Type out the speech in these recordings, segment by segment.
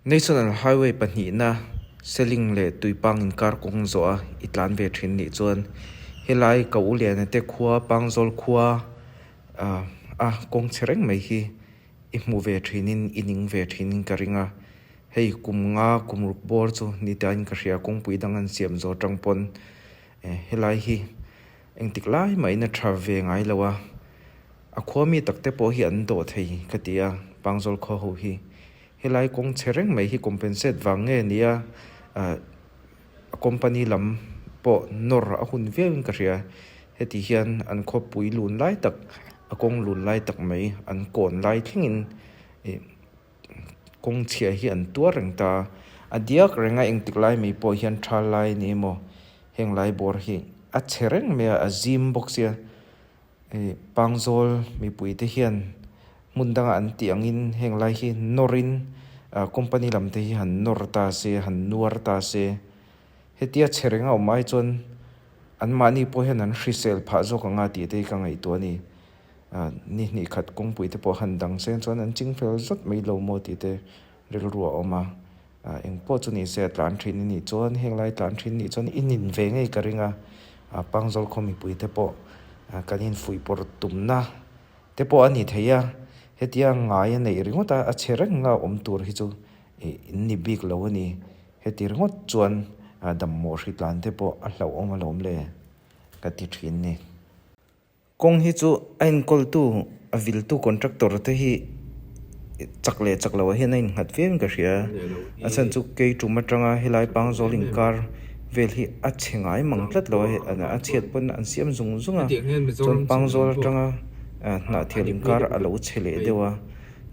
National Highway pahnihna Seling leh Tuipang inkar kawng zawh a i tlan ve thin nih chuan helai Ka U Liana te khua Pangzawl khua ah a kawng chhe reng mai hi i hmu ve thinin i ning ve thinin ka ring a. Hei kum nga kum ruk bawr chu ni tain ka hria kawngpui dang an siam zawh atang pawn helai hi engtik lai mahin a tha ve ngai lo a. A khua mi tak te pawh hi an dawh thei ka ti a Pangzawl khua ho hi. Helai kawng chhe reng mai hi compensate vang nge nia ah a company lam pawh nawr a hun viau in ka hria. Heti hian an khawpui lun lai tak a kawng lun lai tak mai an kawn lai thlengin ih kawng chhia hi an tuar reng ta a. A diak reng a engtik lai mai pawh hian tha lai ni emaw heng lai bawr hi a chhe reng mai a a zim bawk sia. Ih Pangzawl mipui te hian hmun danga an tih angin heng lai hi nawrin ah company lam te hi han nawr ta se han nuar ta se hetia chhe reng a awm ai chuan anmahni pawh hian an hrisel phah zawk anga tih te hi ka ngaihtuah a ni. Ah ni hnih khat kawngpui te pawh han dang seng chuan an ching fel zat mai lo maw tih te rilru a awm a. Ah eng pawh chu ni se a tlan thin i nih chuan heng lai tlan thin nih chuan i nin ve ngei ka ring a, ah Pangzawl khaw mipui te pawh ah kan infuih pawrh tumna te pawh a ni thei a, hetia ngai a neih ringawt a a chhe reng a awm tur hi chu ih in ni bik lo a ni, heti ringawt chuan ah dammawh hri tlan te pawh a hlauhawm alawm le ka ti thin ni. Kawng hi chu a enkawltu a viltu contractor te hi chak leh chak loh ah hian a innghat viau in ka hria. A chhan chu kei tum atanga helai Pangzawl inkar vel hi a chhe ngai mang tlat lo a, a chhiat pawn an siam zung zung a, chuan Pangzawl atanga Hnahthial inkar a lo chhe leh deuh a,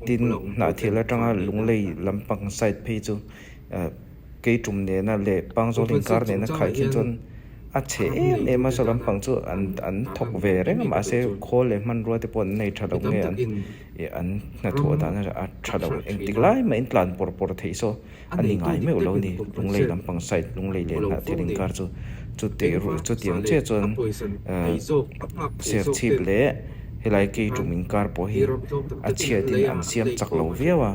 tin Hnahthial atanga Lunglei lampang side phei chu Kei tum nena leh Pangzawl inkar nena khai khin chuan a chhe em em a, saw lampang chu an an thawk ve reng a mahse khawl leh hmanrua te pawh an nei tha lo nge an ih an hnathawh dan a tha lo engtik lai mahin tlan pawr pawr theih saw a ni ngai meuh lo a ni Lunglei lampang side Lunglei leh Hnahthial inkar chu chutih chutiang chiah chuan Serchhip leh helai kei tum inkar pawh hi a chhiatin an siam chak lo viau a.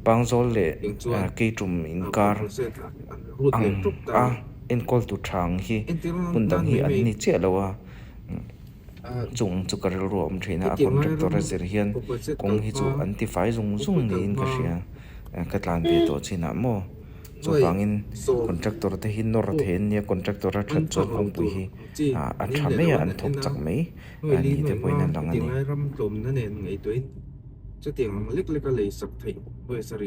Pangzawl leh Keitum inkar ang a enkawltu tha ang hi hmun dang hi an ni chiah lo a, chung chu ka rilru a awm thin a, a contractor a zir hian kawng hi chu an ti fai zung zung niin ka hria, ka tlan ve tawh chinah maw chuvangin contractor te hi nawr thei an nia, contractor a that chuan kawngpui hi a tha mai a, an thawk chak mai a ni te pawhin a lang a ni. Chutiang ang lek lek a lei sak theih nuai sarih.